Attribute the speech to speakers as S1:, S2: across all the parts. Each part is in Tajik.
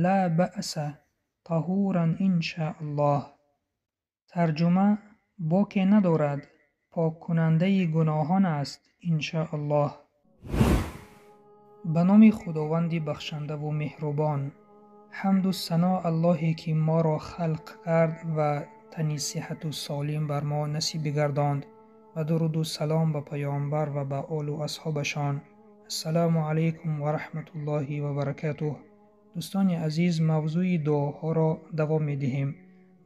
S1: ла баъса таҳуран иншааллоҳ. Тарҷума: боке надорад, поккунандаи гуноҳон аст, иншааллоҳ. Ба номи Худованди бахшандаву меҳрубон. Ҳамду сано Аллоҳе, ки моро халқ кард ва тани сиҳату солим бар мо насиб бигардонд, ва дуруду салом ба паёмбар ва ба олу асҳобашон. Ассалому алайкум ва раҳматуллоҳи ва баракатуҳ. Дӯстони азиз, мавзӯи дуоҳоро давом медиҳем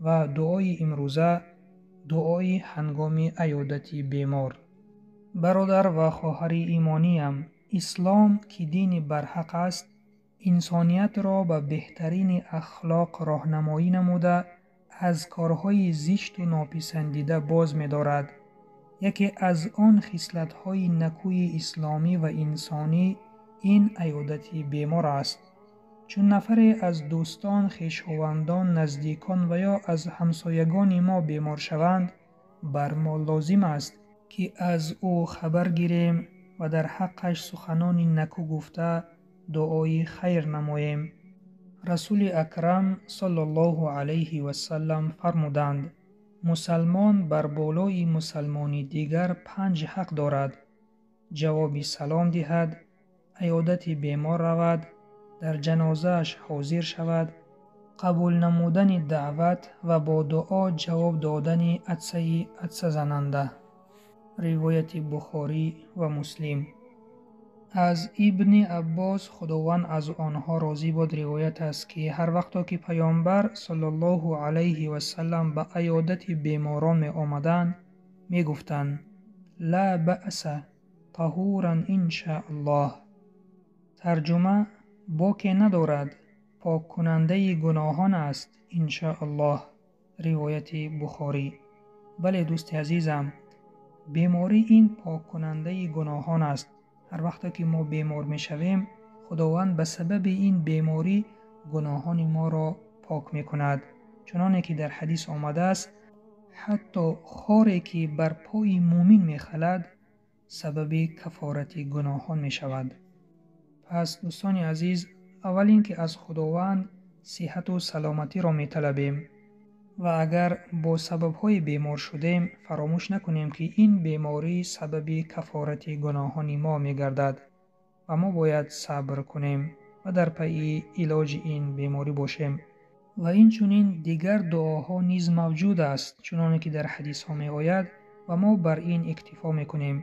S1: ва дуои имрӯза дуои ҳангоми аёдати бемор. Бародар ва хоҳари имониям, ислом, ки дини барҳақ аст, инсониятро ба беҳтарини ахлоқ роҳнамоӣ намуда, аз корҳои зишту нописандида боз медорад. Яке аз он хислатҳои накӯи исломӣ ва инсонӣ ин аёдати бемор аст. Чун нафаре аз дӯстон, хешовандон, наздикон ва ё аз ҳамсоягони мо бемор шаванд, бар мо лозим аст, ки аз ӯ хабар гирем ва дар ҳаққаш суханони накӯ гуфта, дуои хайр намоем. Расули акрам саллаллоҳу алайҳи васаллам фармуданд: мусалмон бар болои мусалмони дигар 5 ҳақ дорад: ҷавоби салом диҳад, аёдати бемор равад, дар ҷанозааш ҳозир шавад, қабул намудани даъват ва бо дуо ҷавоб додани атсаи атсазананда. Ривояти Бухорӣ ва Муслим. Аз Ибни Аббос, Худованд аз онҳо розӣ бод, ривоят аст, ки ҳар вақто ки паёмбар саллаллоҳу алайҳи васаллам ба аёдати беморон меомаданд, мегуфтанд: ла баъса таҳуран иншааллоҳ. Тарҷума: боке надорад, поккунандаи гуноҳон аст, иншааллоҳ. Ривояти Бухорӣ. Бале, дӯсти азизам, беморӣ ин поккунандаи гуноҳон аст. Ҳар вақте ки мо бемор мешавем, Худованд ба сабаби ин беморӣ гуноҳони моро пок мекунад. Чуноне ки дар ҳадис омадааст, ҳатто хоре ки бар пои мӯмин мехалад, сабаби кафорати гуноҳон мешавад. Пас дӯстони азиз, аввал ин ки аз Худованд сиҳату саломатиро металабем ва агар бо сабабҳои бемор шудем, фаромӯш накунем, ки ин беморӣ сабаби кафорати гуноҳони мо мегардад ва мо бояд сабр кунем ва дар пайи илоҷи ин беморӣ бошем. Ва инчунин дигар дуоҳо низ мавҷуд аст, чуноне ки дар ҳадисҳо меояд, ва мо бар ин иктифо мекунем.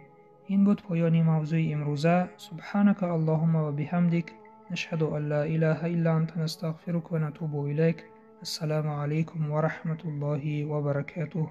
S1: Ин буд поёни мавзӯи имрӯза. Субҳанака Аллоҳумма ва биҳамдик, нашҳаду ан ла илаҳа илла анта, настағфирука ва натубу илайк. Ассалому алайкум ва раҳматуллоҳи ва баракатуҳ.